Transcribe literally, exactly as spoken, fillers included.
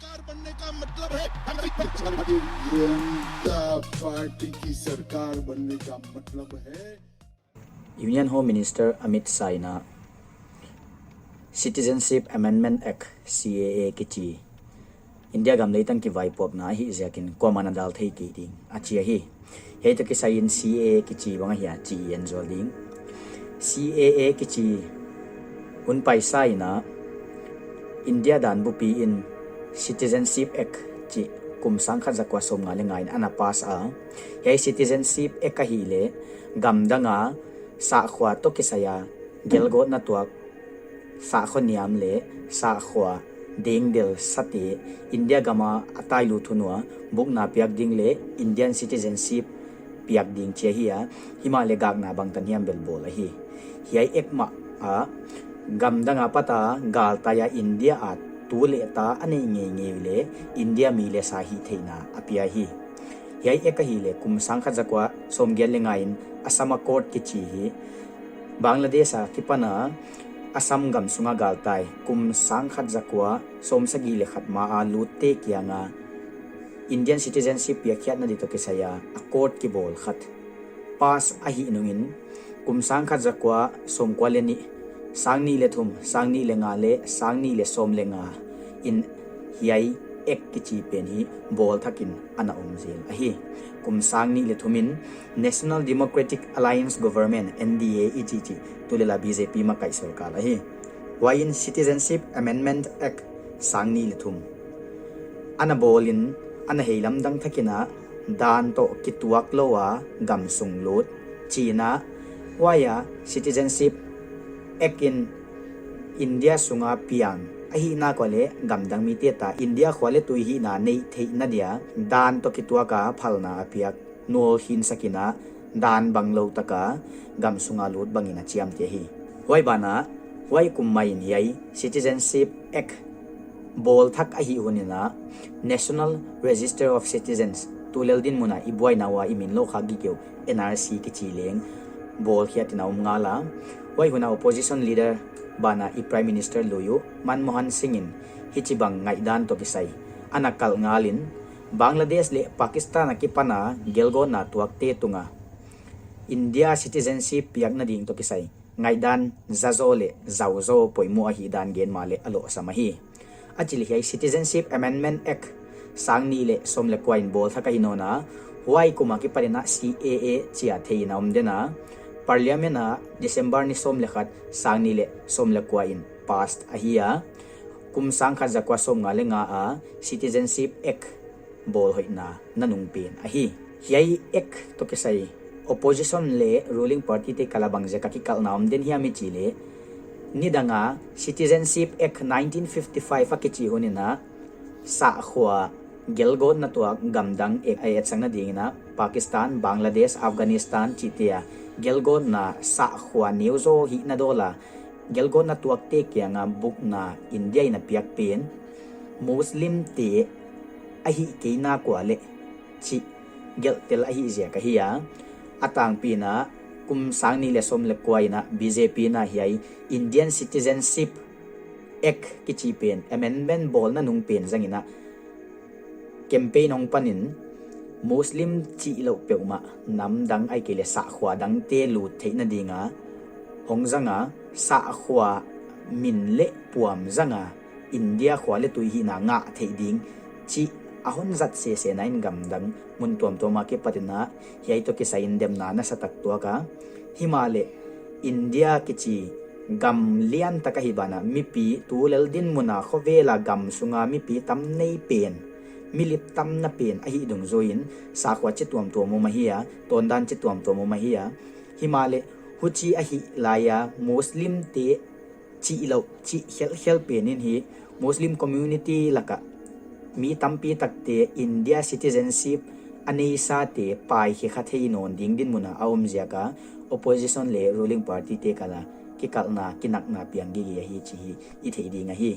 सरकार बनने का मतलब है, हम एक जनता पार्टी की सरकार बनने का मतलब है। Union Home Minister Amit Shah in a Citizenship Amendment Act, C A A kichi India gam leitang kivaipuakna ahih ziakin kuamah ana dal thei kei ding a chi ahi. Hiai toh kisai in C A A kichi bang ahia chih i en zual ding. C A A kichi hun paisa in a India dan bupi in Citizenship Act chih kum sangkhat zakua sawmnga leh nga in ana pass a. Hiai Citizenship Act ahihleh gamdang a sahkhua toh kisai a gelgawtna tuak sahkhua niam leh sahkhua dengdel sate India gam a a tailut hun ua bukna piak ding leh Indian citizenship piak ding chi ahi a, himahleh gakna bangtan hiam bel bawl ahi. Hiai Act mah a gamdang apat a galtai a India a tu leh ta a neih ngeingei uleh India mi leh sa hihtheihna a pia hi. Hiai Act ahihleh kum sangkhat zakua sawmgiat leh nga in Assam Accord kichi hi Bangladesh a kipan a Assam gam sunga galtai kum sangkhat zakua sawmsagih leh khat ma a lutte kiang a Indian citizenship piakkhiatna di toh kisai a accord kibawl khat pass ahih nungin kum sangkhat zakua sawmkua leh nih, sangnih leh thum, sangnih leh nga leh sangnih leh sawm leh nga in hiai Act kichi pen hi bawl thak in ana om zel ahi. Kum sangnih leh thum in National Democratic Alliance Government, N D A i chih chih, tulel a B J P makaih sorkar ahi. Huai in Citizenship Amendment Act sangnih leh thum ana bawl in ana heilamdang thak in a dan toh kituak lou a gam sung lut chi in a, huai a Citizenship Act in India sunga piang ahihna kua leh gamdang mite ta India khua leh tui hihna neih theihna dia dan toh kituak a phalna a piak nawl khin sak in a dan banglou tak a gam sunga lut bang in a chiamteh hi. Huai ban a huai kum mai in hiai Citizenship Act bawl thak ahih hun in a National Register of Citizens, tulel dinmun a i buaina ua i min lohkhak gige uh N R C kichi leng bawlkhiat in a om ngal a. Huai hun a opposition leader ban a i Prime Minister lui uh Manmohan Singh in hichibang ngaihdan toh kisai ana kalh ngal in Bangladesh leh Pakistan a kipan a gelgawtna tuakte tung a India citizenship piakna ding toh kisai ngaihdan zazaw leh zauzaw poimoh ahihdan gen mahleh a lohsam ahi. A chih leh hiai Citizenship Amendment Act sangnih leh sawm leh kua in bawl thak ahi nawn a, huai kum a kipan in a C A A chi a thei in a om den a, Parliament a December ni sawm leh khat sangnih leh sawm leh kua in pass ahi a, kum sangkhat zakua sawmnga leh nga a Citizenship Act bawl hoihna nanung pen ahi. Hiai Act toh kisai opposition leh ruling party te kal a bangziak a kikalhna om den hiam i chih leh, nidang a Citizenship Act nineteen fifty-five a kichi hun in a sahkhua gelgawtna tuak gamdang ek a etsakna ding in a Pakistan, Bangladesh, Afghanistan chihte a gelgawtna sahkhua neuzaw hihna dawl a gelgawtna tuakte kiang a bukna India in a piak pen Muslim te ahih kei nak ua leh chih gelhtel ahih ziak ahi a. A tangpi in a kum sangnih leh sawm leh kua in a B J P in a hiai Indian Citizenship Act kichi pen amendment bawlna nung pen zang in a campaign hong pan in Muslim chih louh peuhmah namdang ahihkeileh sahkhua dangte lut theihna ding a hong zang a, sahkhua min leh puam zang a India khua leh tui hihna ngah theih ding chih a hon zat sese na in gamdang mun tuamtuam a kipat in a hiai toh kisai in demna nasatak tuak a, himahleh India kichi gam lian tak ahih ban a mipi tulel dinmun a khovel a gam sunga mipi tam nei pen, milip tamna pen ahih dungzui in sahkhua chi tuamtuam om ahi a, tawndan chi tuamtuam om ahi a, himahleh huchi ahih lai a Muslim te chih louh chih khelhkhelh pen in hi Muslim community lak a mi tampi takte India citizenship a neisate paikhe kha thei nawn ding dinmun a a om ziak a opposition leh ruling party te kal a kikalhna kinakna piang gige ahi chih hi i theih ding ahi.